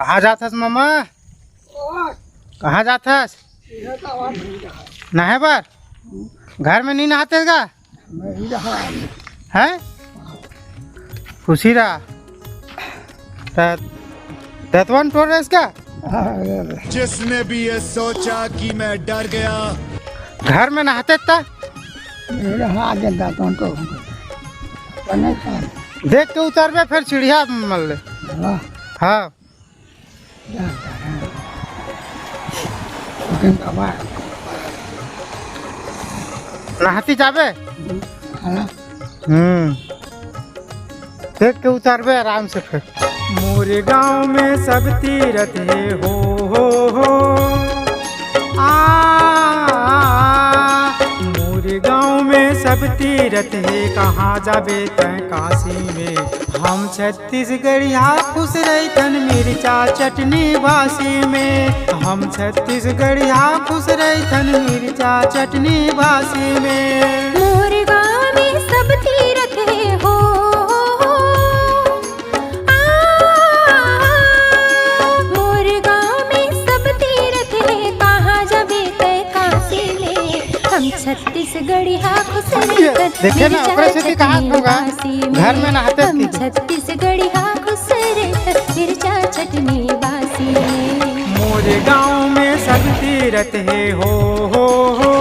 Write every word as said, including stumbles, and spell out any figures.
कहाँ जाथस मामा? कहाँ जाथस? नहाए बर? घर में नहीं नहाते का? हैं? खुशी रहा। त-, दतवन टोर रहे इसका? जिसने भी ये सोचा कि मैं डर गया। घर में नहाते त? नहा के दतवन टोर। देख के उतरबे, फिर चिड़िया मल ले। हाँ। हाँ। नहाती जाबे? हम्म। देख के उतारबे आराम से फिर। मोरे गांव में सब तीरथ हे हो, हो, हो। आ, मोरे गांव में सब तीरथ हे, कहाँ जाबे तैं काशी में। हम छत्तीसगढ़िया खुश रहिथन मिर्चा चटनी बासी में। हम छत्तीसगढ़िया खुश रहिथन मिर्चा चटनी बासी में। मोर गाँव में सब तीरथ हे हो। आ, मोर गाँव में सब तीरथ हे, कहाँ जाबे तैं काशी में। हम छत्तीसगढ़िया खुश ये रहिथन देखे ना, मिर्चा ओकरे सेती कहा चटनी होगा, बासी में। घर में नहाते हम थी। छत्तीसगढ़िया खुश रहिथन मिर्चा चटनी बासी में। मोरे गाँव में सब तीरथ हे हो, हो, हो।